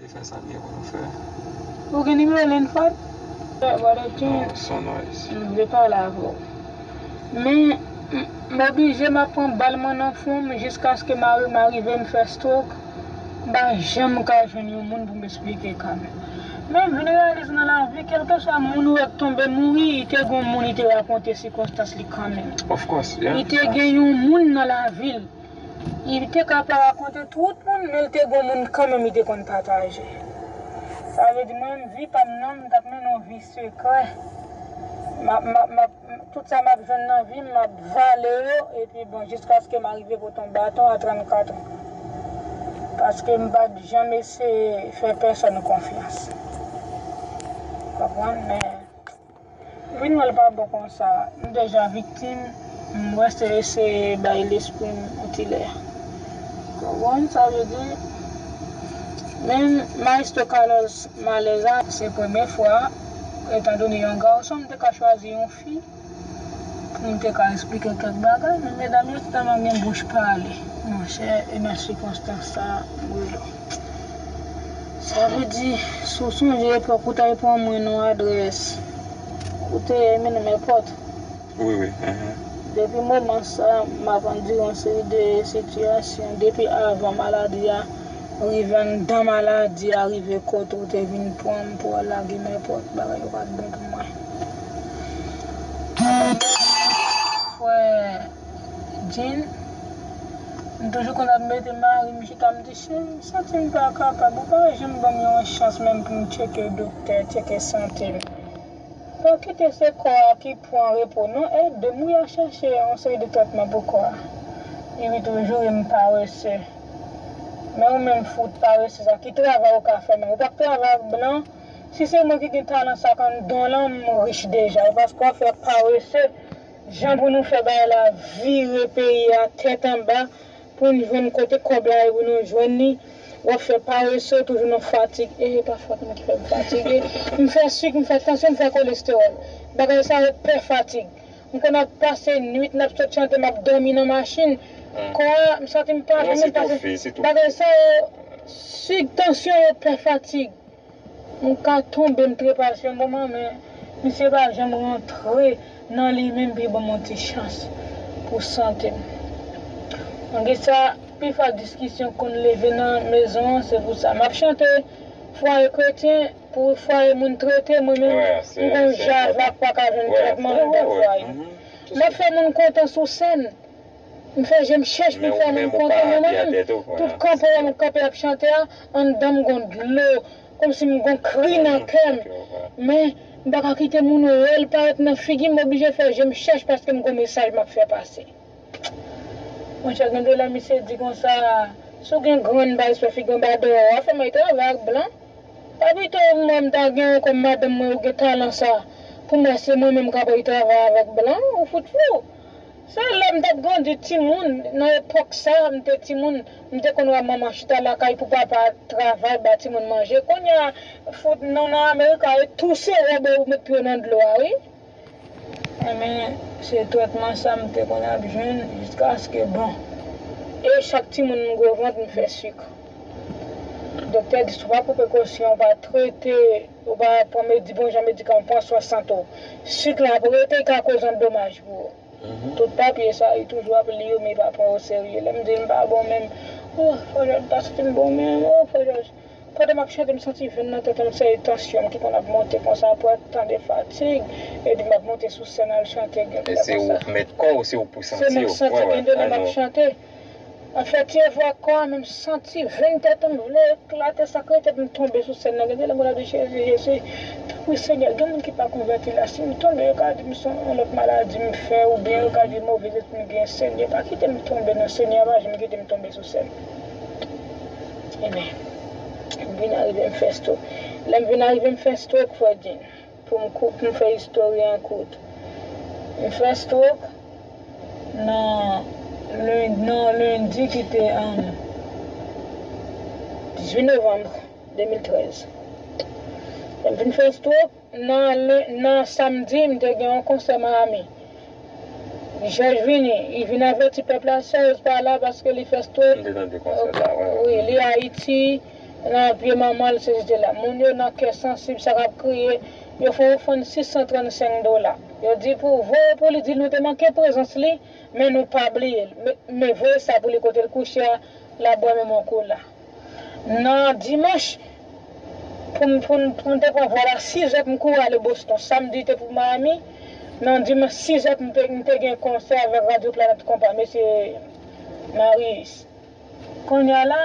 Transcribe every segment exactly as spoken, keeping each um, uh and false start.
Fè sa l gen pou nou fè. Ou gen nimewo Lenford? Brother Jean, m vle pale avè w. Men, m, m oblije, m ap pran bal mwen nan fwon m jiskaske mari m arive m fè stroke. M pa janm ka jwenn yon moun pou m esplike ka m. Men, m vin reyalize nan lavi, kèlkeswa moun ou wè k tonbe mouri, li te gen yon moun li te rakonte sikonstans li kanmenm. Of course, yeah. Li te gen yon moun nan lavi l. Li te ka pa rakonte tout moun, men li te gen moun kanmenm li te konn pataje. Sa vle di, mwen menm, vi pa m nan, m t ap mennen yon vi sekrè. M ap, m ap, m ap, tout sa m ap jwenn nan vi m, m ap vale yo, epi bon, jiskaske m arive pote yon baton a trannkat an. Paske m pa t janm eseye fè pèsonn konfyans. Konprann? Men, vin wè l pa bon konsa. M deja viktim, m wè se eseye bay lespri m yon ti lè. Konprann sa vle di? Men Maestro Carlos Maleza, se premye fwa, etandone yon gason, m te ka chwazi yon fi pou m te ka esplike kèk bagay, men medam yo tèlman gen bouch pale. Monchè, e nan sikonstans sa, m rele w. Sa vle di, si w sonje epòk ou t al pran mwen nan adrès, ou te mennen m èpòt. Wi, wi. Depi moman sa, m ap andire yon seri de sitiyasyon. Depi avan maladi a rive, anndan maladi a rive kote ou te vin pran m pou al lage m èpòt, bagay yo pa t bon pou mwen. Frè Jean, m toujou konn ap mete mari m chita, m di, "Cheri, m santi m pa kapab, ou pa janm ban m yon chans menm pou m tcheke doktè, tcheke sante m." Pa kite se kò a ki pran repo, non, ede m wi a chèche yon seri de trètman pou kò a. Li ri toujou ri m parese. Men ou menm fout parese sa, ki travay ou ka fè menm? Ou p ap travay ak blan? Si se mwen ki gen talan sa k anndan w lan, m rich deja. E paske w ap fè parese, jan pou nou fè bagay la vire peyi a tèt anba, pou n jwenn kote kòb la ye pou nou jwenn li. W ap fè parese, toujou nan fatig. E, e pa fòt mwen ki fè m fatige. M fè sik, m fè tansyon, m fè kolestewòl. Bagay sa yo pè fatig. M konn ap pase nwit, n ap sot chante, m ap dòmi nan machin. Kò a, m santi m pa byen, m pase. Bagay sa yo, sik, tansyon yo pè fatig. M ka tonbe, m trepase yon moman, men misye pa janm rantre nan li menm pou l ban m yon ti chans pou sante m. Malgre sa, pifwa diskisyon konn leve nan mezon an, se pou sa. M ap chante fwaye kretyen, pou fwaye moun trete, mwen menm, m gon java k pa ka jwenn trètman anndan fwaye. M ap fè moun kontan sou sèn. M fè je m chèch pou m fè moun kontan, men mwen menm, tout kanpe a m kanpe ap chante a, anndan m gon dlo, kòmsi m gon kri nan kè m. Men, m pa ka kite moun wè l parèt nan figi m, m oblije fè je m chèch paske m gon mesaj m ap fè pase. Monchè, gen de lè misye di konsa, si w gen grenn bay sou figi w, anba dèyè w, w ap fè m al travay ak blan. Pa pito mwen m ta gen w kòm madanm mwen, ou gen talan sa, pou m wè se mwen menm k ap al travay avèk blan, ou fout fou. Se lè m t ap grandi timoun, nan epòk sa, m te timoun, m te konn wè manman chita lakay pou papa travay, ba timoun manje. Kounye a, fout nou nan Amerika, e touse wòb ou met pye w nan dlo a, wi. Enben, se trètman sa m te konn ap jwenn jiskaske, bon, e chak timoun m gwo vant, m fè sik. Doktè di, si w pa pran prekosyon, w pa trete, w pa pran medi-, bon jan medikaman, w pran swen sante w, sik la ap rete, e ka koz yon domaj pou ou. Tout papye sa, li toujou ap li yo, men li pa pran yo serye. Lè m di l m pa bon menm, o, frè Jòj, m pa santi m bon menm, o, frè Jòj. Pandan m ap chante, m santi venn nan tèt mwen, se tansyon m ki konn ap monte konsa, apre tan de fatig, epi m ap monte sou sèn al chante, gen de lè konsa. E se ou k mèt kò w, se ou k pou santi w. Se m k santi, gen de lè m ap chante. Afè tire vwa kò a, men m santi venn tèt mwen vle eklate, sa k rete pou m tonbe sou sèn nan. Gen de lè m konn ap di, Jezi, Jezi, tanpri Senyè, gen moun ki pa konvèti la, si m tonbe, yo ka di m se yon lòt maladi m fè, oubyen yo ka di move lespri m gen, Senyè, pa kite m tonbe non, Senyè, pa janm kite m tonbe sou sèn. Ebyen, m vin arive m fè stroke. Lè m vin arive m fè stroke, frè Jean, pou m kou-, pou m fè istòri an kout. M fè stroke nan len-, nan lendi ki te, um, dizuit novanm de mil trèz. Lè m vin fè stroke, nan len-, nan samdi, m te gen yon konsè Miami. Jòj vini, li vin avèti pèp la, Serge pa la paske li fè stroke. M te tande konsè sa, wi, wi. Wi, li Ayiti, nan pye manman l, sesi sela. Moun yo nan kè sansib, sa k ap kriye, yo fè yon ofrann sis san trannsenk dola. Yo di pou voye pou li, di nou te manke prezans li, men nou pa bliye l. Men, men voye sa pou li kote l kouche a, l ap bwè menm yon kola. Nan dimanch, pou m, pou m, pou m te pran vòl a sizè pou m kouri ale Boston. Samdi te pou Miami. Nan dimanch, sizè pou m te, m te gen konsè avèk Radyo Planèt Konpa, mesye Marius. Kounye a la,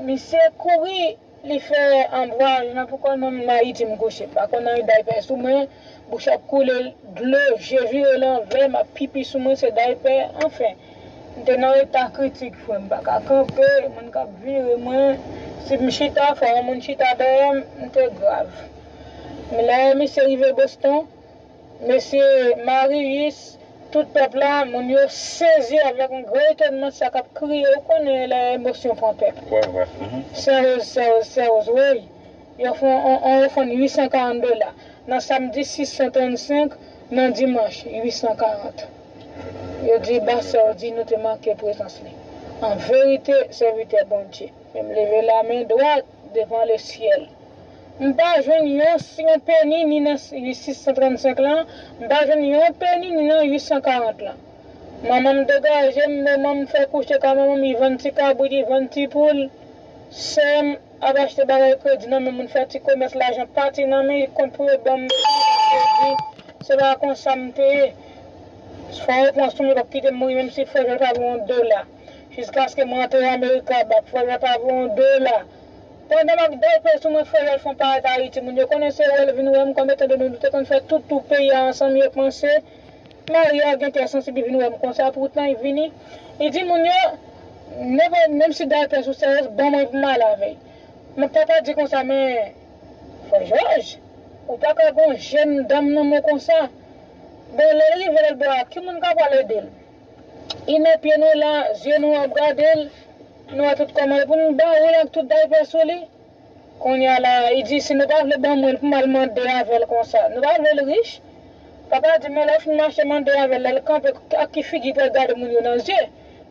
misye kouri, li fè anbwaj nan pou kò l, mwen menm Ayiti m kouche. M pa konn anyen, daypè sou mwen, bouch ap koule dlo, je vire lanvè, m ap pipi sou mwen, se daypè, anfen. M te nan eta kritik, frè m, m pa ka kanpe, moun k ap vire mwen. Si m chita, fò yon moun chita dèyè m, m te grav. Men lè misye rive Boston, mesye Marius, tout pèp la, moun yo sezi avèk yon gran etònman sa k ap kriye. Ou konnen lè emosyon pran pèp. Wè, wè. Mhm. Sè Woz, sè Woz, sè Woz, wi. Yo fè yon, yon, yon ofrann uit san karant dola. Nan samdi, sis san trannsenk, nan dimanch, uit san karant. Yo di, ba sè yo di nou te manke prezans li. An verite, sèvitè Bondye. Men m leve lamen dwat devan lesyèl. M pa jwenn yon, yon peni ni nan sis san trannsenk lan, m pa jwenn yon peni ni nan uit san karant lan. Manman m degaje m, manman m fè kouche kay manman m, li vann ti kabrit, li vann ti poul. Sè m ap achte bagay kredi nan men moun, fè ti komès, lajan pati nan men, li kont pou yo ban m kredi. Se pa konsa m te ye. Fò yo pran sou mwen, yo p ap kite m mouri, menm si frè Jòl pa voye yon dola. Jiskaske mwen antre Amerika, bak frè Jòl pa voye yon dola. Pandan m ap dèyè sou mwen, frè Jòl fè yon parèt Ayiti, moun yo konnen se wè l vin wè m, kòm etan done nou te konn fè tout tou peyi a ansanm, yo panse Maria gen kè sansib, li vin wè m konsa, poutan li vini. Li di moun yo, nenpòt, menm si daypè sou sèyèz, ban mwen pou m al avè l. Men papa di konsa, men, frè Jòj, ou pa ka gon jèn dam nan men konsa. Bon, lè l rive lòt bò a, ki moun ka pral ede l? Li nan pye nou la, zye nou ap gade l, nou wè tout kòman l pou nou ba ou l ak tout daypè sou li. Kounye a la, li di, si nou pa vle ban mwen l pou m al mande avè l konsa, nou pa vle l rich? Papa di, men lè w fin mache mande avè l, lè l kanpe, ak ki figi l pral gade moun yo nan zye?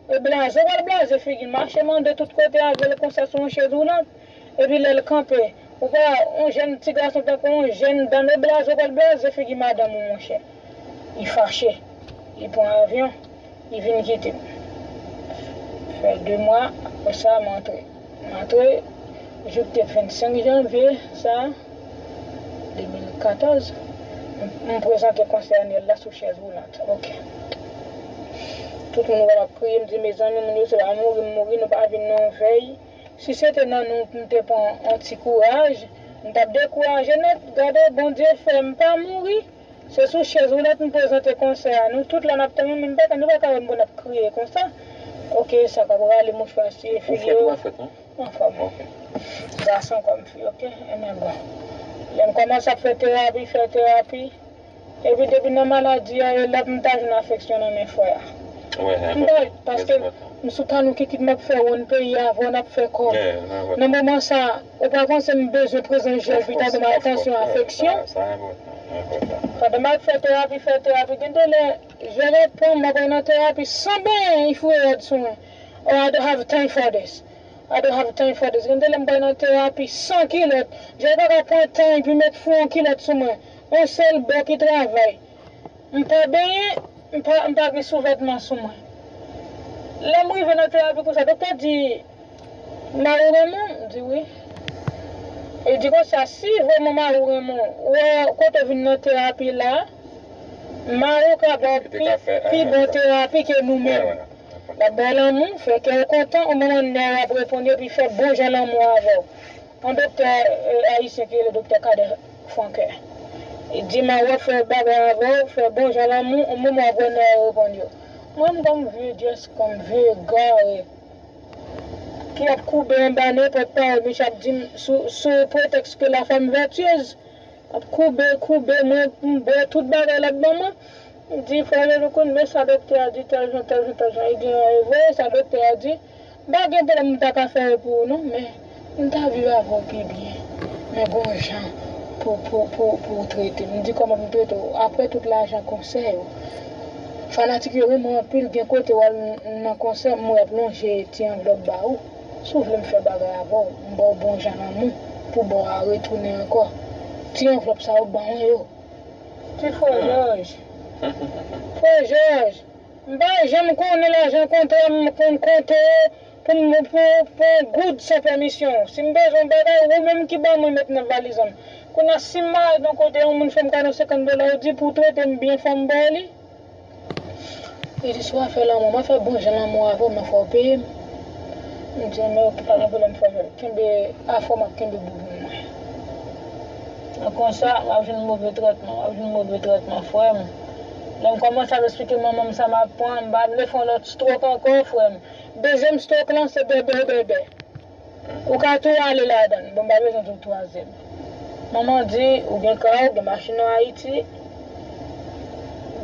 E blaze, w pral blaze figi l, mache mande tout kote avè l konsa sou yon chèz woulant. Epi lè l kanpe, ou pa, yon jèn ti gason tankou yon jèn dam, e blaze, w pral blaze figi madanm ou, monchè. Li fache, li pran avyon. Li vin kite m. Fè de mwa, apre sa, m antre. M antre, jou k te vennsenk janvye, sa, de mil katòz, m, m prezante konsè anyèl la sou chèz woulant. Ok. Tout moun wè m ap kriye, m di, mezanmi, moun yo se pa mouri m mouri, nou pa vin nan yon vèy. Si se te nan nou, m te pran yon ti kouraj, m t ap dekouraje nèt. Gade, Bondye fè m pa mouri. Se sou chèz woulant m prezante konsè a. Nou tout la n ap tann, men m pa ka, nou pa ka wè m pou n ap kriye konsa. Ok, sa k ap rale mouchwa siye figi yo. Ou fèt, ou pa fèt, non? Anfòm. Ok. Gason kòm fi, ok? Ebyen bon. Lè m kòmanse ap fè terapi, fè terapi. Epi depi nan maladi a, e lòt m ta jwenn afeksyon nan men frè a. M pa, paske m sou talon kikit m ap fè wonn peyi a, avè w n ap fè kòb. Nan moman sa, ou pa panse m bezwen prezans jèl pita pou m al tansyon, afeksyon? Pandan m ap fè terapi, fè terapi, gen de lè, jèl ap pran m, m ap nan terapi san benyen, li foure rad sou mwen. Oh, I don't have time for this. I don't have time for this. Gen de lè m pral nan terapi san kilòt. Jèl pa ka pran tan epi met fou yon kilòt sou mwen. Yon sèl bò ki travay. M pa benyen, m pa, m pa gen souvètman sou mwen. Lè m rive nan terapi konsa, doktè di, mari w renmen w? M di wi. E di konsa, si vrèman mari w renmen w, wè kote w vin nan terapi la, mari w ka ba w pi, pi bon terapi ke nou menm. L ap ba w lanmou, fè kè w kontan, yon moman nè w ap reponn yo, epi fè bon jan lanmou avè w. Yon doktè, eh, ayisyen ki rele doktè Kader Franquin. Li di, mari w ap fè bagay avè w, fè bon jan lanmou, yon moman w ap wè nè w reponn yo. Mwen, m kòm vye dyès, kòm vye egare, ki ap koube anba nenpòt pawòl misye ap di m sou, sou pretèks ke la femme vertueuse. Ap koube, koube mwen, m bwè tout bagay l ap ban mwen. M di, frè Jean-Louis, men sa doktè a di, tèl jan, tèl jan, tèl jan. Li di, e vre, sa doktè a di. M pa gen pwoblèm, m ta ka fè l pou ou, non, men m ta viv avè w pi byen. Men gon jan pou, pou, pou, pou w trete m. M di, kòman pou m trete w? Apre tout lajan konsè yo, fanatik yo renmen w anpil, gen kote w al nan konsè, m wè y ap lonje ti anvlòp ba ou. Si w vle m fè bagay avè w, m ba w bon jan lanmou pou ba w a retounen ankò. Ti anvlòp sa yo ban mwen yo. Ti frè Jòj. Frè Jòj, m pa janm konnen lajan kontra m konn konte pou m pou pou yon goud san pèmisyon w. Si m bezwen yon bagay, ou menm ki ban mwen met nan valiz an. Kounye a si m mare nan kote yon moun fè m kado senkant dola, ou di pou w trete m byen fò m ba w li. Li di, "Si w ap fè lanmou, m ap fè bon jan lanmou avè w, men fò w peye m." M di, "Men oke, pa gen pwoblèm, frè Jòj. Kenbe afè w, m ap kenbe bouboun mwen." Nan konsa, w ap jwenn move tretman, w ap jwenn move tretman, frè m. Lè m kòmanse ap esplike manman m sa m ap pran, m pa vle fè yon lòt stroke ankò, frè m. Dezyèm stroke lan, se bèbè, bèbè. Ou ka tou ale ladan l. Bon, m pa bezwen tou twazyèm. Manman di, ou gen kay, ou gen machin an Ayiti.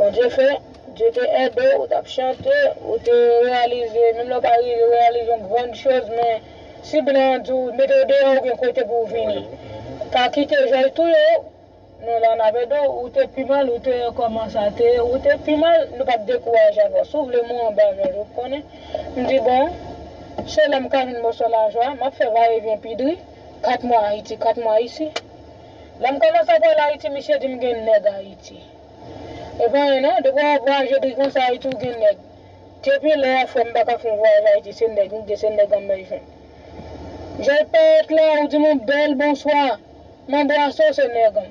Bondye fè, Dye te ede w, ou t ap chante, ou te reyalize, menm lè w pa rive reyalize yon grann choz, men si blan an di w mete w deyò, ou gen kote pou w vini. Pa kite Jòj touye w. Non, la n ap ede w, ou te pi mal, ou te kòman sa te, ou te pi mal, nou pa t dekouraje avè w. Si w vle mwen anba Jòj, ou konnen. M di, "Bon, se la m ka jwenn mòso lajan, m ap fè vayevyen pi dri, kat mwa Ayiti, kat mwa isi." Lè m kòmanse ap pale Ayiti, misye di m gen nèg Ayiti. E pa anyen non, depi w ap vwayaje dri konsa Ayiti, ou gen nèg. Depi lè a, frè m, m pa ka fè yon vwayaj Ayiti, se nèg m gen, se nèg an m bezwen. Jòj parèt la, ou di m yon bèl bonswa. Mande a sa se nèg an.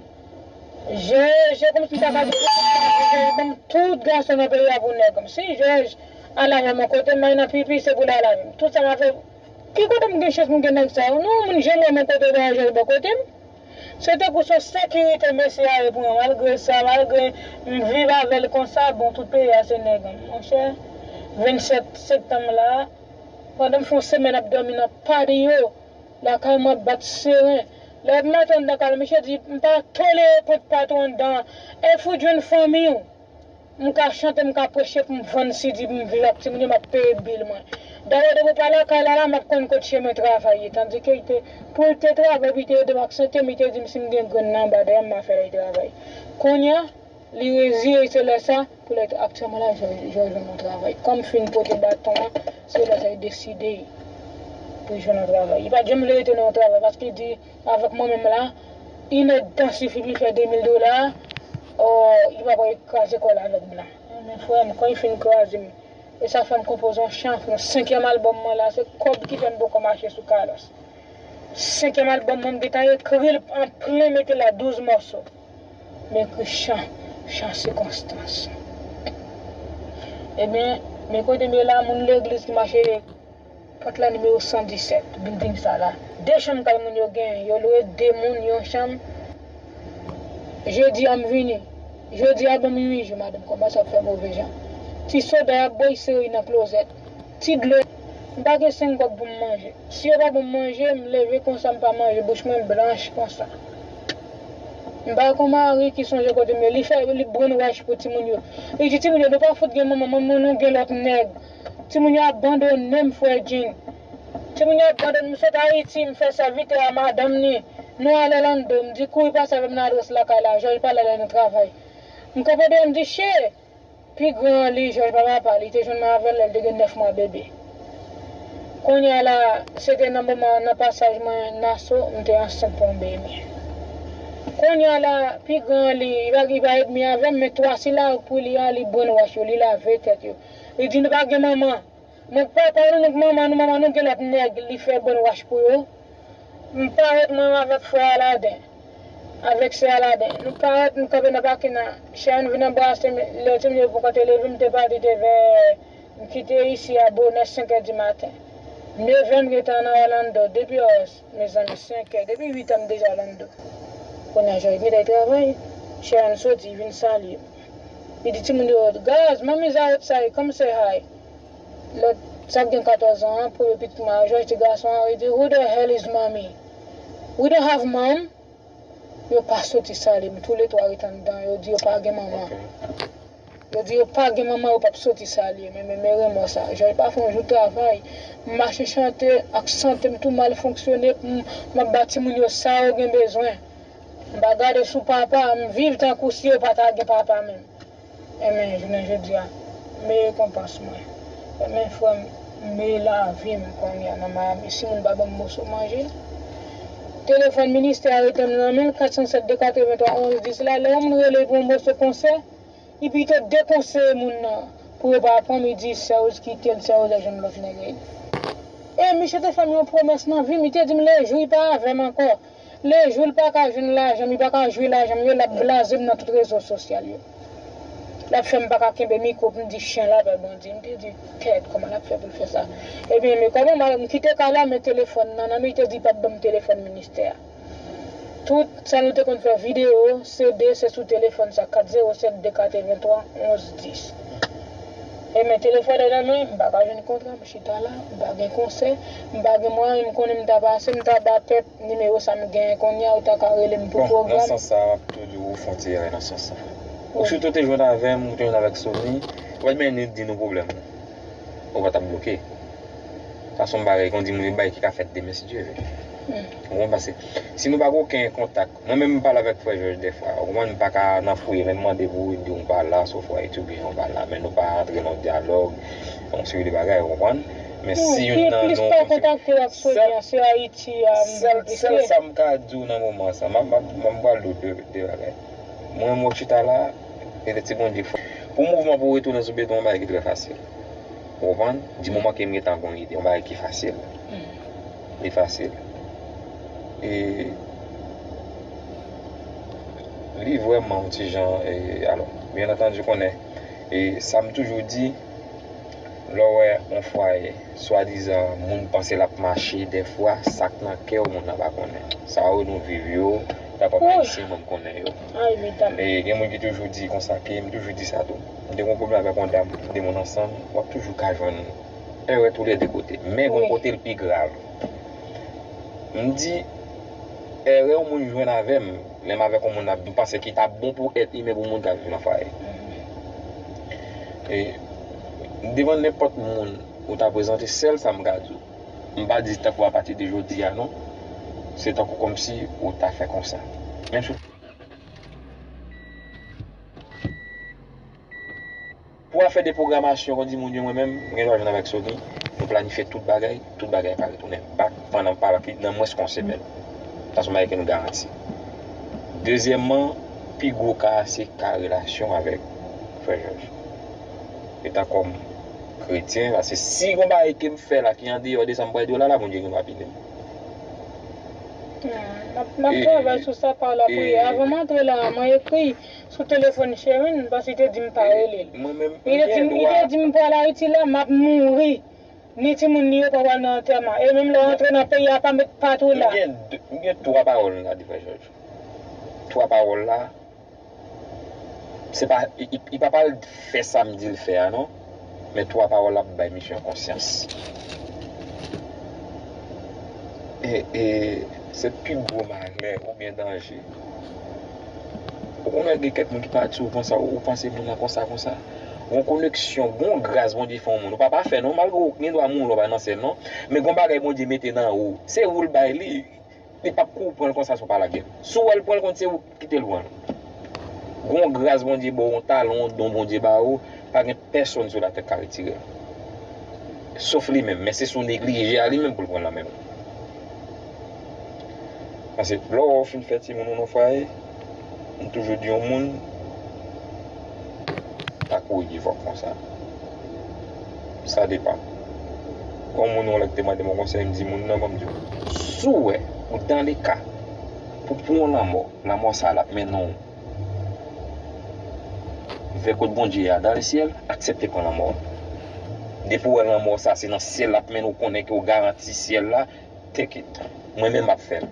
Je, je kòmsi m ta ka di, ban m tout gason nan peyi a pou nèg an. Si Jòj al avè m yon kote, m al nan pipi, se pou l al avè m. Tout sa m ap fè, ki kote m gen chans pou m gen nèg sa yo? Non, moun janm wè m yon kote, wè Jòj bò kote m. Se tankou se yon sekirite mesye a ye pou mwen. Malgre sa, malgre m viv avè l konsa, bon, tout peyi a se nèg an. Monchè, vennsèt septanm la, pandan m fè yon semèn ap dòmi nan patyo, lakay mwen ap bat seren. Lè m antre anndan kay la, misye di, "M pa tolere kont patwon anndan an. Èske w jwenn fanmi w?" M ka chante, m ka preche pou m vann si di pou m viv ak timoun yo, m ap peye bil mwen. Dayè, depi w pa lakay la, la, m ap konn kot chemen travay ye. Tandike, li te, pou l te travay, pou li te ede m ak sante m, li te di m si m gen grenn nan anba dèyè m, m a fè l al travay. Kounye a, li reziye, se lè sa, pou lè aktyèlman la, Jòj, Jòj jwenn yon travay. Kòm fin pote baton an, se lè sa, li deside pou l jwenn yon travay. Li pa t janm vle rete nan yon travay, paske li di, avèk mwen menm la, inèdtan sifi pou li fè de mil dola, o, li pa pral kraze kò l avèk blan. Men frè m, kan li fin kraze m, e sa fè m konpoze yon chan, yon senkyèm albòm mwen la, se kòb ki fè m poko mache sou kalas. Senkyèm albòm mwen, m gentan ekri l an plen, mete la douz mòso. M ekri chan, chan sikonstans. Ebyen, men kote m ye la, moun legliz ki mache Pòt la nimewo san disèt, bilding sa la. De chanm kay moun yo genyen. Yo lwe de moun yon chanm. Jodi a m vini. Jodi a ban m uit jou, madanm kòmanse ap fè move jan. Ti soda y ap bwè, y sere nan klozèt. Ti dlo. M pa gen senk kòb pou m manje. Si yo pa ban m manje, m leve konsa, m pa manje, bouch mwen blanch konsa. M pa gen yon mari ki sonje kote m ye. Li fè, li brainwash pou timoun yo. Li di timoun yo, "Nou pa fout gen manman, manman nou gen lòt nèg." Timoun yo abandone m, frè Jean. Timoun yo abandone m, sot Ayiti, m fè sèvitè a madanm ni. Nou al Orlando, m di kouri pase avè m nan adrès lakay la, Jòj pral ale nan travay. M kanpe deyò, m di, "Che!" Pi gran an li, Jòj pa papa, li te jwenn mwen avè l lè l te gen nèf mwa bebe. Kounye a la, se te nan moman, nan pasaj mwen Naso, m te ansent pou yon bebe. Kounye a la, pi gran an li, li pa, li pa edmi avè m, men twa sila pou li a, li brainwash yo, li lave tèt yo. Li di nou pa gen manman. Nèg papa nou, nèg manman nou, manman nou gen lòt nèg, li fè brainwash pou yo. M parèt mwen avèk frè Aladen, avèk sè Aladen. Nou parèt, nou kanpe nan pakin nan. Sharon vin anbrase m, lè timoun yo poko te leve, m te pati te vè, m kite isi a bonè senk è di maten. Nèf è m gentan nan Orlando, depi, mezanmi, senk è, depi uit è m deja Orlando. Kounye a, Jòj gentan travay. Sharon soti, vin salye m. Li di timoun yo, "Guys, mommy's outside, come say hi." Lòt, sa gen katòz an an, premye pitit mwen a, Jòj, ti gason an, li di, "Who the hell is mommy? We don't have mom." Yo pa soti salye m, toulètwa ret anndan, yo di yo pa gen manman. Yo di yo pa gen manman, yo p ap soti salye m, men, men, men renmò sa. Jòj pa fè yon jou travay. M mache chante ak sante m tou mal fonksyone, m, m ap ba timoun yo sa yo gen bezwen. M pa gade sou papa, m viv tankou si yo pa ta gen papa menm. Enben, jounen jodi a, men rekonpans mwen. Enben, frè m, Men lavi m kounye a nan Miami. Si moun pa ban m moso manje, telefòn ministè a rete nan men l, kat san sèt de katrevenntwa onz dis la, lè yon moun rele pou yon moso konsè, li pito dekonseye moun nan pou yo pa pran m, li di sè Rose kite l, sè Rose al jwenn lòt nèg. E misye te fè m yon pwomès nan vi m, li te di m le jou li pa avè m ankò, le jou l pa ka jwenn lajan m, li pa ka jwi lajan m yo, l ap blaze m nan tout rezo sosyal yo. L ap fè m pa ka kenbe mikwo pou m di chen la pè Bondye. M te di, kèt, kòman l ap fè pou l fè sa? Ebyen, men kòman m, m kite kay la, men telefòn nan nan men, li te di l p ap ban m telefòn ministè a. Tout sa nou te konn fè videyo, C D, se sou telefòn sa, kat zewo sèt de katrevenntwa onz dis. E men telefòn nan nan men, m pa ka jwenn kontra, m chita la, m pa gen konsè, m pa gen mwayen, m konnen m ta pase, m ta ba pèp nimewo sa m genyen kounye a, ou ta ka rele m pou pwogram. Bon, nan sans sa, m ap tou di w ou fè yon ti erè nan sans sa. Ou sitou te jwenn avè m, ou te jwenn avèk Sony, ou pa t menm di nou pwoblèm ou. Ou pa t ap bloke. Sa se yon bagay, kon di moun, yon bagay ki ka fèt demen, si Dye vle. Ou konprann? Paske si nou pa gen okenn kontak, mwen menm m pale avèk frè Jòj dèfwa, ou konprann, m pa ka nan fouye, men m mande pou di yon pa la, sou fwa etidyan yon pa la, men nou pa antre nan dyalòg, yon seri de bagay, ou konprann? Men si youn nan nou kontakte l ak Sony an, se Ayiti a, sèl, sèl sa m ka di w nan moman sa, m ap, m ap, m ap pral di w de, de bagay. Mwen, mwen chita la, e de ti Bondye fò. Pou mouvman pou retounen sou beton, yon bagay ki trè fasil. Ou konprann? Di moman ke m gentan gon ide, yon bagay ki fasil. Li fasil. E li vrèman yon ti jan, e, alò, byen antandi, konnen, e sa m toujou di, lè w wè yon fwaye, swadizan, moun panse l ap mache, dèfwa, sa k nan kè w, moun nan pa konnen. Sa yo nou viv yo, ta kòm Ayisyen, mwen m konnen yo. E gen moun ki toujou di konsa, ke m toujou di sa tou. M te gen yon pwoblèm avèk yon dam, de moun ansanm, w ap toujou ka jwenn erè tou lè de kote. Men gon kote l pi grav. M di, erè yon moun jwenn avè m, lè m avèk yon moun, m panse ki ta bon pou èt imen pou moun ka viv nan fwaye. E devan nenpòt moun ou ta prezante, sèl sa m ka di w, m pa di tankou apati de jodi a non, se tankou kòmsi ou ta fè konsa. Menm si w Pou afè de pwogramasyon, kon di moun yo, mwen menm, m gen dwa jwenn avèk Sony, nou planifye tout bagay, tout bagay pa retounen bak pandan pa nan mwens ke yon semèn. Sa se yon bagay ke nou garanti. Dezyèmman, pi gwo ka a se ka relasyon avèk frè Jòj. Etan kòm kretyen, paske si gon bagay ke m fè la ki andeyò de sa m pral di w la, la Bondye gen dwa pini m. M ap, m ap travay sou sa pa lapriyè. Avan m antre la, mwen ekri sou telefòn Sherine, paske li te di m pa rele l. Li te di m, li te di m pral Ayiti la, m ap mouri. Ni timoun li yo pa pral nan antèman. E menm lè w antre nan peyi a, pa met pa tou la. M gen, m gen twa pawòl m ka di frè Jòj. Twa pawòl la, se pa, li, li, li pa pral fè sa m di l fè a non. Men twa pawòl la ap bay misye yon konsyans. E, e, se pi gwo malè oubyen danje. Ou konnen gen kèk moun ki pa di w konsa, ou panse moun nan konsa, konsa. Gon koneksyon, gon gras Bondye fè yon moun. Ou pa pafè non, malgre ou gen dwa mouri, ou pa nan syèl non. Men gon bagay Bondye mete nan ou. Se ou l bay li. Li p ap kou pran l konsa si w pa lage l. Si w wè l pran l kont se ou ki kite l pran l. Gon gras Bondye ba w, yon talan, yon don Bondye ba ou, pa gen pèsonn sou latè k ka retire l. Sof li menm, men se si w neglije a li menm pou l pran l nan men w. Paske lè w wè w fin fè timoun ou nan fwaye, m toujou di yon moun, pa kouri devwa konsa. Sa depann. Gon moun yon lè ki te mande m yon konsèy, m di moun nan, ban m di w, si w wè ou dans le cas pou pran yon lanmò, lanmò sa l ap mennen w vè kot Bondye a, dans le ciel, aksepte pran lanmò. Depi w wè lanmò sa se nan syèl l ap mennen w, konnen ke w garanti syèl la, take it. Mwen menm m ap fè l.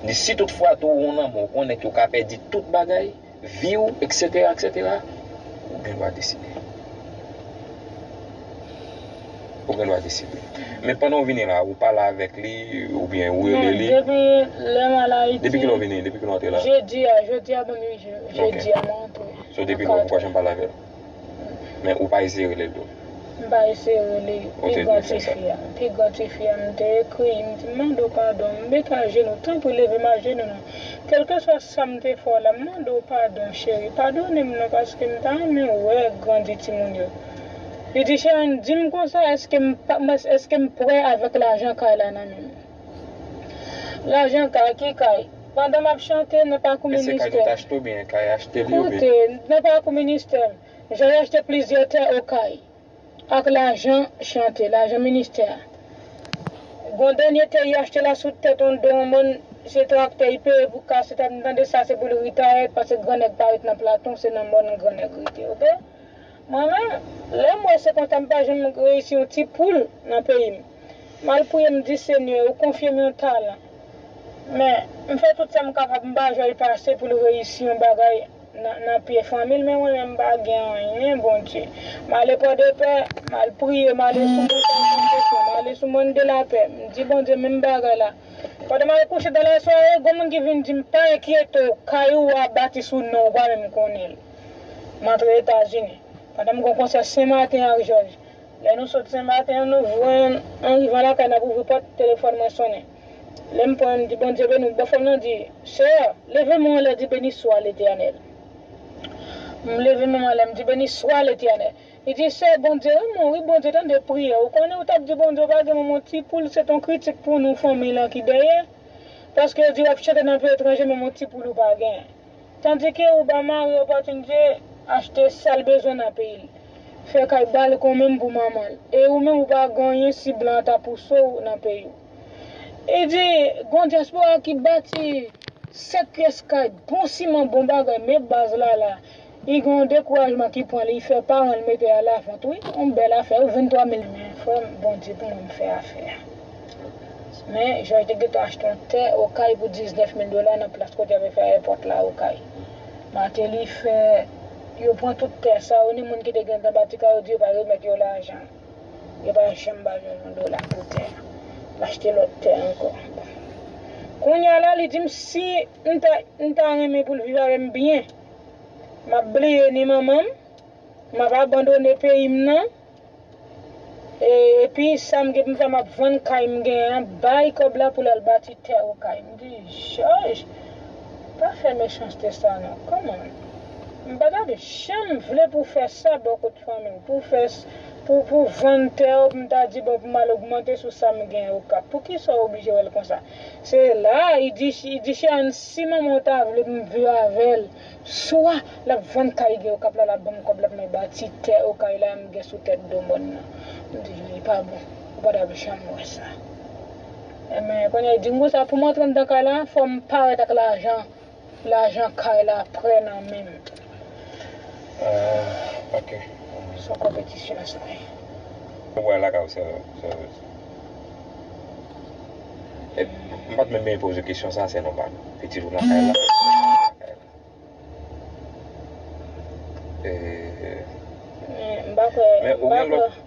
M di si tout fwa tou w wè yon lanmò, w konnen ke w ka pèdi tout bagay, vi w, etsetera, etsetera, ou gen dwa deside. Ou gen dwa deside. Men pandan w vini la, ou pale avèk li, oubyen ou rele li? Depi lè m al Ayiti. Depi kilè w vini? Depi kilè w antre la? Jedi a, jodi a ban m uit jou. Jedi a mwen antre. So depi lè ou poko janm pale avè l? Men ou pa eseye rele l tou? M pa eseye rele pi gran tifi a. Pi gran tifi a, m te ekri, m di, m mande w padon, m met ajenou, tanpri leve m ajenou non. Kèlkeswa sa m te fè w la, m mande w padon, cheri. Padone m non, paske m ta renmen wè grandi timoun yo. Li di, Sharon, di m konsa, èske m pa, m, èske m prè avèk lajan kay la nan men m? Lajan kay, ki kay? Pandan m ap chante nan pakou ministè. E se kay nou te achte oubyen kay achte li oubyen? Koute, nan pakou ministè, Jòj achte plizyè tè Okay ak lajan chante, lajan ministè a. Gon dènye tè li achte la sou tèt yon do yon mòn, se traktè li peye pou kase tèt, m tande sa se pou l retire, paske gran nèg pa ret nan Platon, se nan mòn gran nèg rete, oke? Mwen menm, lè m wè se konsa m pa janm reyisi yon ti poul nan peyi m. M al priye, m di, Senyè, ou konfye m yon talan. Men, m fè tout sa m kapab, m pa jwenn pase pou l reyisi yon bagay nan, nan pye fanmi l, men mwen menm m pa gen anyen, Bondye. M ale Pòdepè, m al priye, m ale sou Montay Santefyon, m ale sou Mòn de la Pè. M di Bondye menm bagay la. Pandan m al kouche dan lasware, gon moun ki vin di m, pa enkyete w, kay ou a bati sou non w, ou pa menm konnen l. M antre Etazini. Pandan m gon konsè Senmaten ak Jòj. Lè nou sot Senmaten an, nou voye an, an rivan lakay n ap ouvri pòt, telefòn mwen sonnen. Lè m pran, m di, Bondye beni w. Bòfrè m nan di, Sè, leve men w anlè, di, Beni swa Letènèl. M leve men m anlè, m di, Beni swa Letènèl. Li di, Sè, Bondye renmen w, wi, Bondye tande priyè w. Ou konnen ou t ap di Bondye ou pa gen manman ti poul, se t on kritik pou nou fanmi lan ki dèyè. Paske yo di w ap chante nan peyi etranje, menm yon ti poul ou pa gen. Tandike ou ba mari w opòtinite achte sa l bezwen nan peyi l. Fè kay balkon menm pou manman l. E ou menm ou pa gen anyen si blan an ta pouse w nan peyi w. E di, gon dyaspora ki bati sèt pyès kay, bon siman, bon bagay, men baz la la. Li gen yon dekourajman ki pran li, li fè paran l mete a lavant, wi. Yon bèl afè, wi, venntwa mil. Men, frè m, Bondye pou mwen, m fè afè a. Men, Jòj te gentan achte yon tè Okay pou diznèf mil dola nan plas kote y ap fè èpòt la Okay. Mateli fè, yo pran tout tè sa yo, ni moun ki te gentan bati kay, yo di yo pral remèt yo lajan. Yo pa janm ba Jòj yon dola pou tè a. L achte lòt tè ankò. Kounye a la, li di m si m ta, m ta renmen pou l viv avè m byen, m ap bliye ni manman m, m ap abandone peyi m nan. E, epi sa m gen pou m fè, m ap vann kay m genyen an, bay kòb la pou l al bati tè Okay. M di, Jòj, pa fè mechanste sa non. Kòman? M pa t ap janm vle pou w fè sa bò kote fanmi w, pou w fè s-, pou, pou w vann tè w, pou m ta di, bon, pou m al ogmante sou sa m genyen Okap. Poukisa w oblije wè l konsa? Se la, li di, li di, Sharon, si manman w ta vle pou m viv avè l, swa l ap vann kay gen Okap la, l ap ban m kòb la pou mwen bati tè Okay la m gen sou tèt do mòn nan. M di, li pa bon. Ou pa t ap janm wè sa. Enben, kounye a, li di m konsa, pou m antre anndan kay la, fò m parèt ak lajan, lajan kay la prè nan men m. Ah, ok. Se yon konpetisyon sa ye. Ou wè lakay ou, se, se, e, m pa t menm bezwen poze kesyon sa, se nòmal. Pitit ou nan kay la. E, men m pa kwè, men m ou pa gen kwè, lòt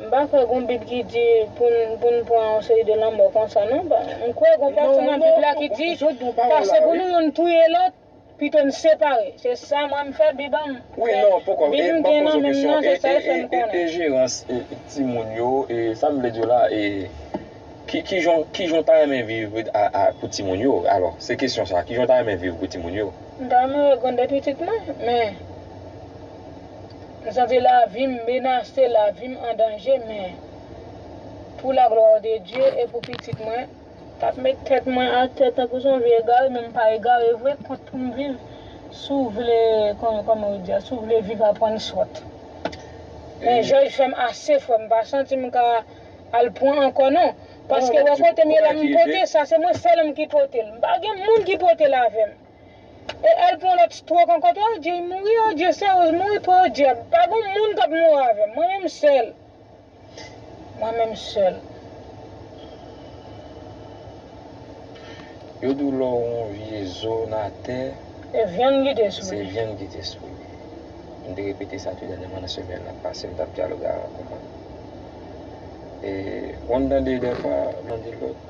m pa kwè gon Bib ki di pou n, pou n pran yon seri de lanmò konsa, non. M kwè gon pati nan Bib la ki di, pase pou nou youn touye lòt, pito n separe. Se sa mwen m fè Bib an m. Wi, non, poko, Bib e, m gen nan men m nan, se sa l fè m konnen. E, e, e jerans, e, timoun yo, e, sa m vle di w la, e, ki, ki jan, ki jan w ta renmen viv a, a, pou timoun yo? Alò, se kesyon sa, ki jan w ta renmen viv pou timoun yo? M ta renmen wè grandè pitit mwen, men m santi lavi m menase, lavi m an danje, men pou la glwa de Dye e pou pitit mwen, t ap met tèt mwen atè tankou se yon vye egare, men m pa egare vre, kont pou m viv. Si w vle, kòman, kòman yo di a, si w vle viv, aprann sòt. Men Jòj fè m ase, frè m, m pa santi m ka al pran ankò non. Paske wè kote m ye la, m pote sa, se mwen sèl m ki pote l. M pa gen moun ki pote l avè m. E al pran lòt strok ankò, Odje mouri, Odje seryoz mouri, Odje. Pa gen moun k ap mouri avè m, mwen menm sèl. Mwen menm sèl. Yo di w lè w yon vye zo nan tè, e vyann ki te sou li. Se vyann ki te sou li. M te repete sa tou dènyèman nan semèn nan pase, m t ap dyaloge avèk yon moun. E, ou konn tande dèfwa, m tande lòt,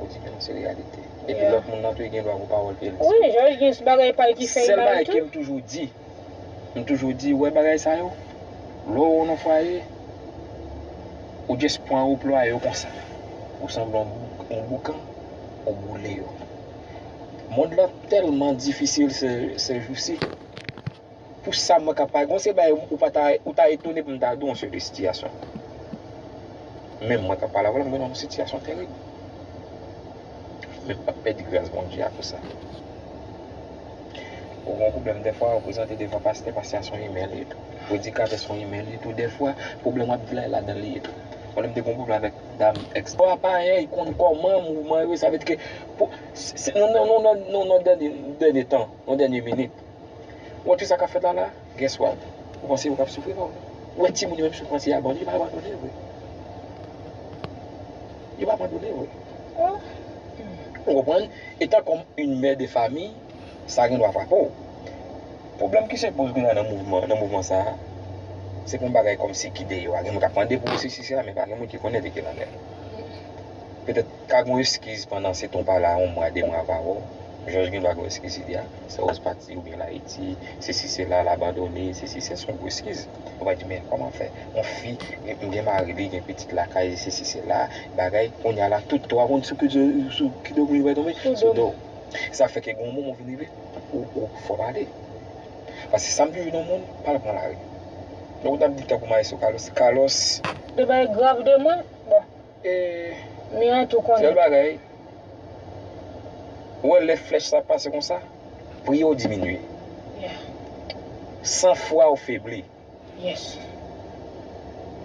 ou di, men non, se reyalite. Epi lòt moun nan tou, li gen dwa pou pawòl ke l di. Wi, Jòj gen bagay pa l ki fè l mal tou. Sèl bagay ke m toujou di, m toujou di, wè bagay sa yo, lè w nan fwaye, ou just pran ou plwaye yo konsa. Ou sanble yon bou-, yon boukan, ou boule yo. Mond lan tèlman difisil se, se jousi. Pou sa mwen ka pale, gon se bagay ou pa ta, ou ta etone pou m ta di w yon seri de sitiyasyon. Men mwen k ap pale avè w la, mwen nan yon sitiyasyon terib. Men m p ap pèdi gras Bondye akoz sa. Ou gen yon pwoblèm dèfwa, ou prezante devan pastè, pastè a se yon imè li ye tou. Predikatè se yon imè li ye tou dèfwa, pwoblèm w ap di la, e ladan l li ye tou. Mwen menm te gen yon pwoblèm avèk dam èks. Bon, apa, e, konn kòman mouvman yo, sa vle di ke, pou, se, se, nou, nou, nou, nou, nou, nan dènye, dènye tan, nan dènye minit. Ou wè tout sa k ap fèt la la, guess what? Ou panse yo p ap soufri non? Ou wè timoun yo menm soufrans yo abandone, yo pa abandone vre. Yo pa abandone vre. Ou konprann? Etan kòm yon mè de fami, sa gen dwa frape w. Pwoblèm ki se poze kounye a nan mouvman, nan mouvman sa a, se pou yon bagay kòmsi ki deyò a. Gen moun k ap mande pou sesi sela, men pa gen moun ki konnen de ki l anlè. Petèt ka gen yon eskiz pandan se tan w pa la, yon mwa, de mwa, pa wè w. Jòj gen dwa gen yon eskiz li di a, sa w pati oubyen l Ayiti, sesi sela, l abandone, sesi se, se yon gwo eskiz. Ou va di, men kòman fè? Yon fi, m gen mari li, gen pitit lakay, sesi sela, bagay, kounye a la, tout twa moun sou ki, sou ki domwen yo va tonbe? Sou do. Sa fè ke gen yon moman w vin rive, ou, ou fò pale. Paske sa m toujou di yon moun, pale pran lari. Donk, w t ap di tankou Maestro Carlos, Carlos. De bagay grav de mwen, bon. E, men an tou konnen. Sèl bagay, ou wè lè flèch sa ap pase konsa, priye w diminye. Yeah. San fwa w febli. Yes.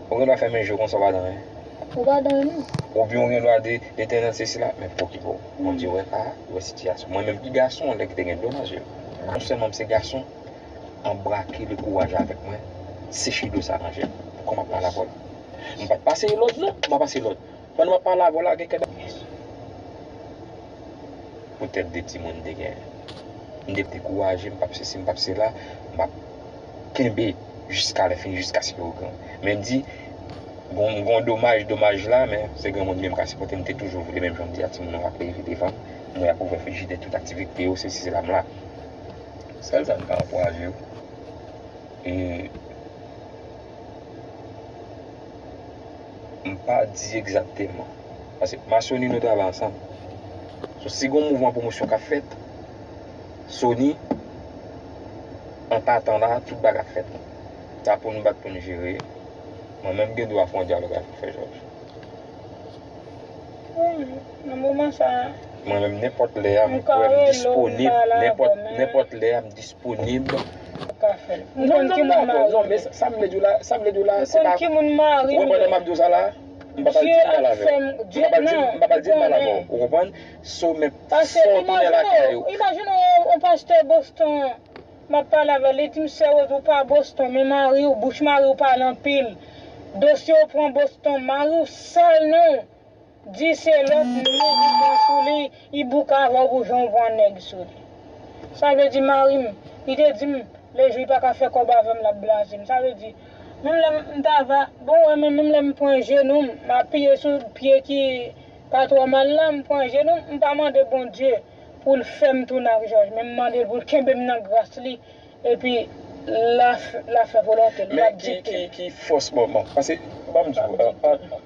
Ou gen dwa fèmen je w konsa w pa di anyen. Ou pa di anyen non. Oubyen ou gen dwa di, Letènèl, sesi la, men pokipe w. Bondye wè ka, li wè sitiyasyon. Mwen menm ki gason, lè ki te gen dlo nan je m. Non sèlman m se gason, anbrake le kouraj avèk mwen, seche dlo sa nan je m. Kòman m ap pale avè w? M pa t pase lòd non, m pa pase lòd. Pandan m ap pale avè w la, gen kèk poutèt de timoun m te genyen. M te dekouraje, m p ap sesi, m p ap sela, m ap kenbe jiska lè fini, jiskaske yo gran. Men m di, gon, gon domaj, domaj la, men se granmoun li menm ka sipòte, m te toujou vle, menm jan m di a, timoun nan ap leve devan m, m wè y ap ouvè frijidè, tout aktivite yo, sesi sela, m la. Sèl sa m ka ankouraje yo. E m pa di egzakteman. Paske m a Sony nou travay ansanm. So, si gon mouvman pwomosyon k ap fèt, Sony, an patan la, tout bagay ap fèt. Sa pou n bat pou n jere. Mwen menm gen dwa fè yon dyalòg avèk Frè Jòj. Wi, nan moman sa a. Mwen menm, nenpòt lè a, m kwè m disponib. Nenpòt, nenpòt lè a, m disponib. Ou ka fè l. M konn ki moun mari m. Non, men sa, sa m vle di w la, sa m vle di w la, se pa. M konn ki moun mari m. Ou konprann sa m ap di w sa la? M p ap al di mal avè w. M p ap al di, m p ap al di mal avè w. Ou konprann? So, men, fò w tounen lakay ou. Paske imajine w, imajine w, yon pastè Boston, m ap pale avè l, li di m, Sè Rose, ou pa Boston, men mari w, bouch mari w pale anpil. Dosye w pran Boston, mari w sal non. Di se lòt non ou pran sou li, li bouke avè w pou jan w pran nèg sou li. Sa vle di mari m, li te di m, lejou li pa ka fè kòb avè m, l ap blaze m. Sa vle di, menm lè m ta va, bon, wè, men menm lè m pran jenou m, m apiye sou pye ki pa twò mal la, m pran jenou m, m pa mande Bondye pou l fè m tounen ak Jòj, men m mande l pou l kenbe m nan gras li, epi l a, l a fè volonte l, l ap dikte. Men ki, ki, ki fòs, bon, bon, paske, ban m di w, an, an,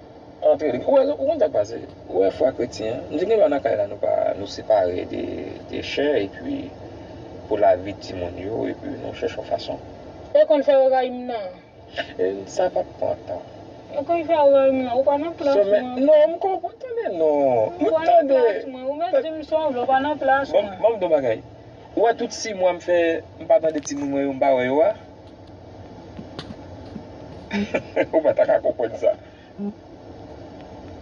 antre, ou wè, ou konn sa k pase, ou wè fwa kretyen an, nou te gen dwa nan kay la, nou pa, nou separe de, de chè, epi pou lavi timoun yo, epi nou chèche yon fason. E konn fè yo rayi m nan. E sa p ap pran tan. E konn fè ou wè m nan, ou pa nan plas mwen. Non, m konprann, tande non. M tande. Ou pa nan plas mwen, ou mèt di m sa w vle, ou pa nan plas mwen. Bon, ban m di w bagay. Ou wè tout sis mwa m fè, m pa tande timoun mwen yo, m pa wè yo a. Ou pa ta ka konprann sa.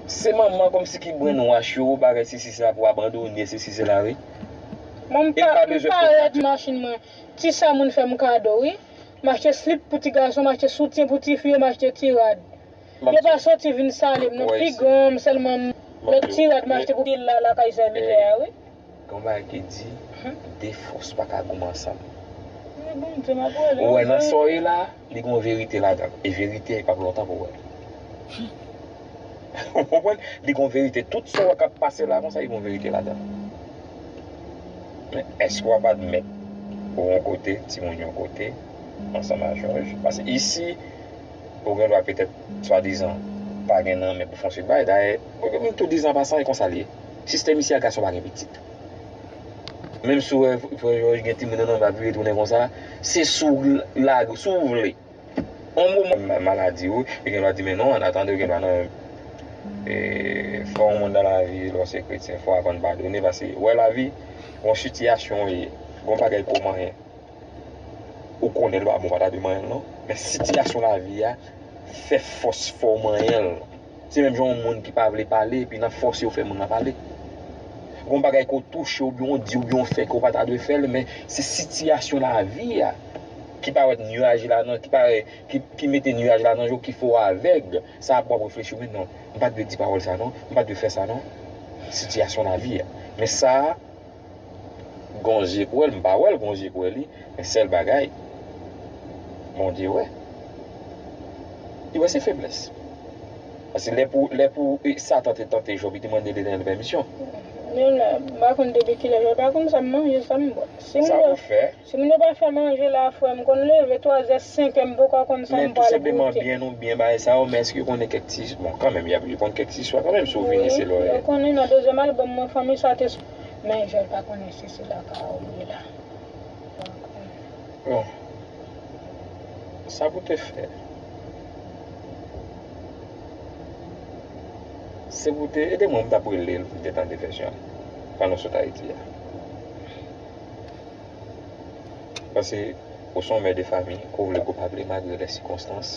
Se manman kòmsi ki brainwash yo, bagay sesi sela pou abandone, sesi sela, wi. Mwen m pa, m pa rèd machin mwen. Ti sa moun fè m kado, wi. M achte slip pou ti gason, m achte soutyen pou ti fi yo, m achte ti rad. Yo pa soti vin salye m non, pi gran m sèlman m, lòt ti rad m achte pou pil la lakay sèvitè a, wi. Gen yon bagay ki di, de fòs pa ka goumen ansanm. Ou wè nan sa w ye la, li gen yon verite ladan l. E verite a, li p ap lontan pou w wè l. Ou konprann? Li gen yon verite. Tout sa w wè k ap pase la konsa, li gen yon verite ladan l. Men èske w ap admèt ou yon kote, timoun yon kote, ansanm a Jòj? Paske isi, ou gen dwa petèt, swadizan, pa gen nan men pou fè yon seri bagay. Dayè, tou dizan pasan, e konsa l ye. Sistèm isi a, gason pa gen pitit. Menm si w wè frè Jòj gen timoun nan, l ap vire tounen konsa, se si w lage, si w vle. On moman maladi, wi, yo gen dwa di, men non, an atandan, yo gen dwa nan e, fò yon moun nan lavi, lè w se kretyen, fò w aprann padone, paske wè lavi, yon sitiyasyon w ye, yon bagay kòm anyen. Ou konnen l pa bon, pa ta dwe manyen l non. Men sitiyasyon lavi a fè fòs fè w manyen l. Se menm jan yon moun ki pa vle pale, epi nan fòse w fè moun nan pale. Gon bagay ke w touche, oubyen w di, oubyen w fè, ke w pa ta dwe fè l, men se sitiyasyon lavi a ki parèt nyaj la nan, ki parèt, ki, ki mete nyaj la nan je w, ki fè w avèg. Sa ap w ap reflechi, men non, m pa t dwe di pawòl sa non, m pa t dwe fè sa non. Sitiyasyon lavi a. Men sa, gon je k wè l, m pa wè l, gon je k wè li, men sèl bagay, Bondye wè. Li wè se feblès. Paske lè pou, lè pou e, Satan te tante Jòb, li te mande Letènèl pèmisyon. Men la, m pa konn depi kilè, Jòb pa konn sa m manje, sa m bwè. Si m Sa bwè, pou fè. Si moun yo pa fè manje la, frè, m konn leve twazè, senkè, m poko konn sa Men m tou pral senpleman goute. Byen ou byen bagay sa yo, men èske yo konnen kèk ti, bon, kanmenm, y ap, yo konn kèk ti istwa kanmenm, si w vini Wi, se lò yo konnen nan dezyèm albòm mwen, fanmi sa te s-, men Jòl pa konnen si se la ka ou ye la. Bon, sa pou te fè, se pou te ede mwen, m t ap rele l pou m te tande vèsyon an, pandan w sot Ayiti a. Paske ou se yon mè de fanmi, ke w vle ke w pa vle, malgre lè sikonstans,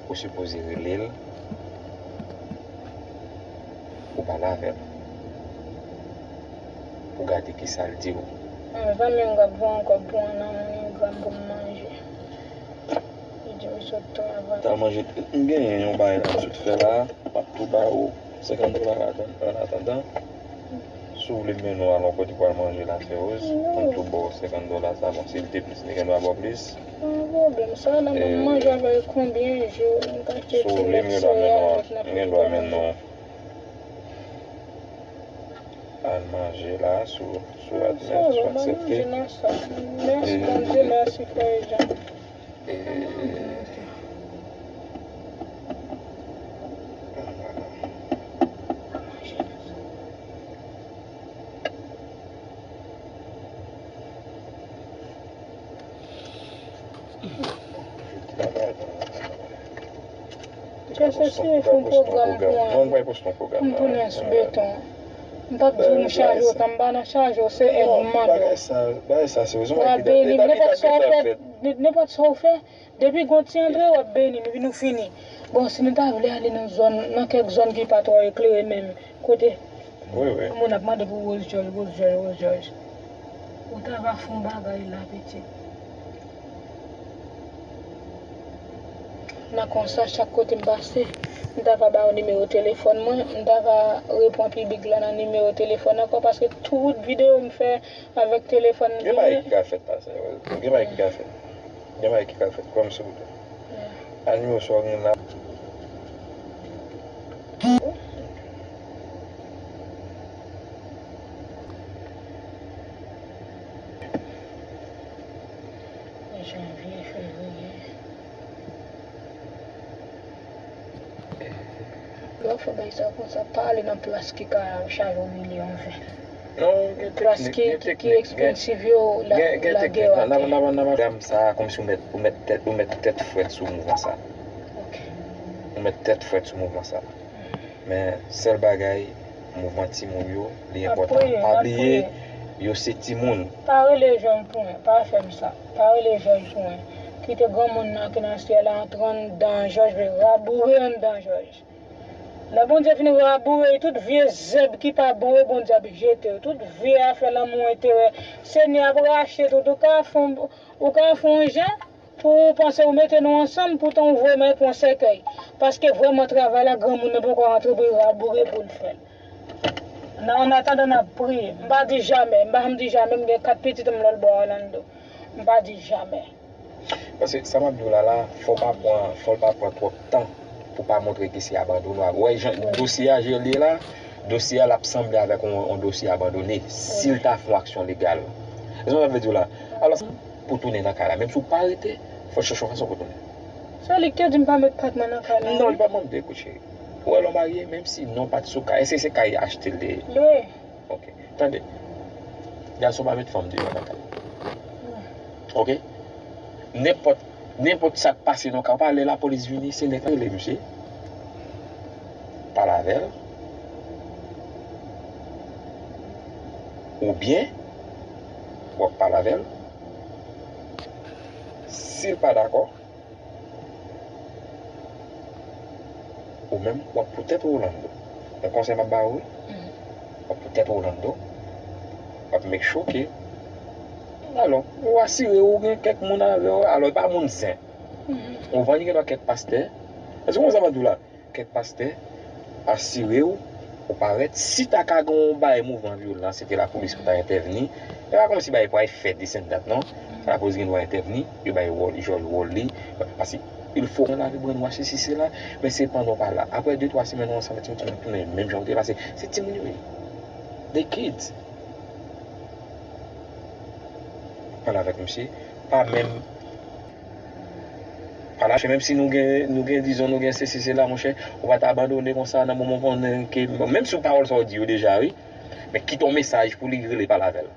ou sipoze rele l, ou pale avè l, pou gade kisa l di w. Mezanmi, m ap voye yon kòb pou yon nan MoneyGram pou m manje. Li di m sot travay. T al manje, m genyen yon bagay la m sot fè la, m ap tou ba ou senkant dola ladan, an atandan. Si w vle m mennen w al yon kote pou al manje la, Feroz, m tou ba w senkant dola sa, bon, si l te plis, li gen dwa ba w plis. Pa gen pwoblèm, sa la, m ap manje avè l konbyen jou, m ka achte ti sèl avèk n ap fè. Si w vle, m gen dwa mennen w al manje la, si w, si w admèt, si w aksepte. Mèsi, Bondye, mèsi, frè Jean. E, Jase si fè yon pwogram pou an. Non, m pa poste yon pwogram. M tounen sou beton. M p ap di w m chaje w tan, m pa nan chaje w, se èd m mande w. Bagay sa, bagay sa serye. Ou ap beni m, nenpòt sa w fè, nenpòt sa w fè, depi gon ti antre, w ap beni m, epi nou fini. Bon, si nou ta vle ale nan zòn, nan kèk zòn ki pa twò eklere menm, kote moun ap mande pou Rose George, Rose George, Rose George. Ou ta va fè yon bagay la, pitit. Nan konsa, chak kote m pase, m ta va ba yo nimewo telefòn mwen, m ta va reponn piblik la nan nimewo telefòn ankò, paske tout videyo m fè avèk telefòn m genyen. Gen bagay ki ka fèt la, sè. Gen bagay ki ka fèt. Gen bagay ki ka fèt. Kwè m, silvouplè. Al nimewo sa w gen la. Janvye, fevriye. Lè w fè bagay sa konsa, pa ale nan plas ki ka chaje w milyon ven. Non, gen teknik, gen teknik, gen, gen teknik. Gen, gen teknik. N ap, n ap, n ap, gam sa, kòmsi ou mèt, ou mèt tèt, ou mèt tèt frèt sou mouvman sa. Ok. Ou mèt tèt frèt sou mouvman sa. Men, sèl bagay, mouvman timoun yo, li enpòtan. Pa bliye, yo se timoun. Pa rele jèn pou mwen, pa fè m sa. Pa rele jèn pou mwen. Kite granmoun nan ki nan syèl la antre anndan jòj, vle raboure anndan jòj. Lè Bondye fin raboure, tout vye zèb ki pa bon yo, Bondye ap jete yo. Tout vye afè lanmou, enterè, Senyè ap rache tout. Ou ka fè yon, ou ka fè yon jan, pou w panse ou mete nou ansanm, poutan ou voye m al pran sèkèy. Paske vrèman travay la, granmoun nan poko rantre pou l raboure pou l fè l. Nan, an atandan, n ap priye. M pa di jamè, m pa janm di jamè, m gen kat pitit m lòt bò Orlando. M pa di jamè. Paske sa m ap di w la la, fò w pa pran, fò l pa pran twòp tan pou pa montre ke se abandone. W wè jan dosye a, jan l ye la, dosye a l ap sanble avèk yon, yon dosye abandone, si l ta fè yon aksyon legal. Ou konprann sa m vle di w la? Alò, pou tounen nan kay la, menm si w pa rete, fò w chèche yon fason pou tounen. Se li ki te di m pa met pat mwen nan kay la. Non, li pa mande, kout cheri. Ou wè lè w marye, menm si non pa t sou kay, èske se kay achte l te ye? Lwe. Ok. Tande. Gason pa met fanm deyò nan kay. Ok? Nenpòt, nenpòt sa k pase nan kay ou pa, lè lapolis vini, se nèg la rele misye, pale avè l, oubyen w ap pale avè l. Si l pa dakò, ou menm, w ap poutèt ou Orlando. Yon konsèy m ap ba ou, wi. W ap poutèt ou Orlando. W ap make sure ke, alò, ou asire w gen kèk moun avè w. Alò, e pa moun zen. Ou konprann, gen dwa kèk pastè. Èske w konprann sa m ap di w la? Kèk pastè, asire w, ou parèt. Si ta ka gen yon bagay mouvman vyolan, se te lapolis pou ta entèvni. E pa kòmsi bagay pou al fè this and that, non. Lapolis gen dwa entèvni, yo bay wòl, jwe wòl li. Paske il fo konn lave brainwash isi sela, men se pandan w pa la. Apre de twa semèn, ou ansanm avèk timoun, timoun tounen menm jan ou te ye, paske se timoun yo ye. They kids. Pale avèk misye, pa menm, pa lache, menm si nou gen, nou gen, dizon, nou gen sesi, sela, monchè, ou pa ta abandone konsa nan moman w konnen ke, menm si w pawòl sa w di yo deja, wi, men kite yon mesaj pou li rele pale avè l.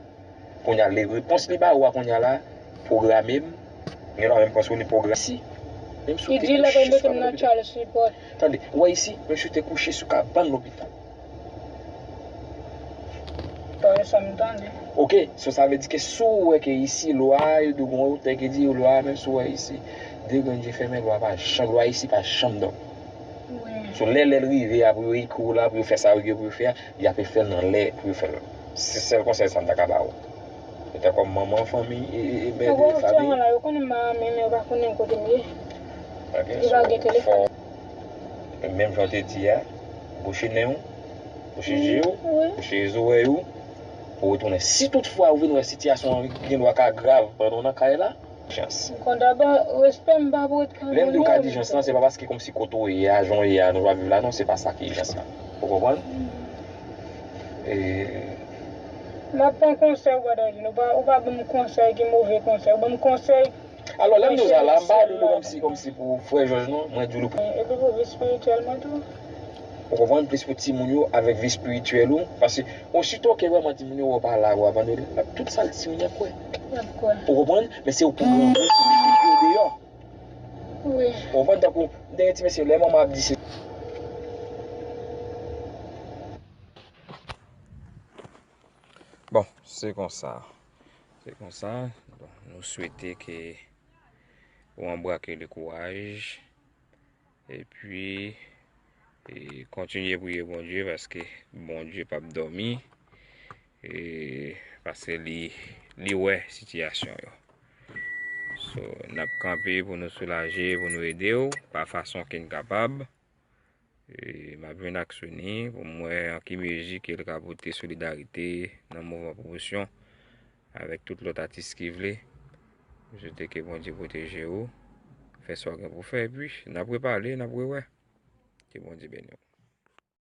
Kounye a, le repons li ba ou a kounye a la, pwograme m, gen lwa menm panse w li pwograme si, menm si w te kouche sou kabann lopital. Tande, ou wè isi, menm si w te kouche sou kabann lopital. Dayè sa m tande. Ok, so sa vle di ke si w wè ke isi lwa, yo di w gon otè ki di lwa, menm si w wè isi, de grenn je fèmen, lwa pa janm, lwa isi pa janm dòmi. Wi. So lè, lè l rive a, pou yo ekri w la, pou yo fè sa yo gen pou yo fè a, y ape fè l nan lè pou yo fè l. Se sèl konsèy sa m ta ka ba ou. Petèt kòm manman fanmi, e, e, e mè de fanmi. Yo konnen m pa renmen, men yo pa konnen kote m ye. Ok, yo pa gen telefòn. Menm jan w te di a, bouche nen w, bouche je w, bouche zòrèy ou, pou w retounen. Si toutfwa ou vin wè sitiyasyon an gen dwa ka grav pandan w nan kay la, ijans. Kondaba, respè m pa pou ret pandan. Lè m di w ka di ijans lan, se pa paske kòmsi kote w ye a, jan w ye a, nou pa viv la, non, se pa sa ki ijans lan. Ou konprann? E, m ap pran konsèy ou pa ta di, ou pa, ou pa ban m konsèy ki move konsèy, ou ban m konsèy. Alò, lè m di w sa la, m pa di w kòmsi, kòmsi pou frè Jòj, non, mwen di w pou. E pou vi espirityèl mwen tou. Ou konprann? Plis pou timoun yo avèk vi espirityèl ou. Paske osito ke vrèman timoun yo wè w pa la, w abandone, tout sa timoun yo ap kwè. Y ap kwè. Ou konprann? Men se ou pou granmoun pou mete yo deyò. Wi. Ou konprann? Tankou, m te gen ti mesye, lè manman ap di se. Bon, se konsa. Se konsa. Bon, nou swete ke ou anbrake le kouraj. Epi, e, kontinye priye Bondye, paske Bondye p ap dòmi. E, paske li, li wè sitiyasyon yo. So, n ap kanpe pou nou soulaje, pou nou ede w, pa fason ke n kapab. E, m ap jwenn ak Sony pou m wè an ki mezi ke l ka pote solidarite nan mouvman pwomosyon avèk tout lòt atis ki vle. M swete ke Bondye pwoteje w, fè sa w gen pou fè, epi n ap repale, n ap rewè. Ke Bondye beni w.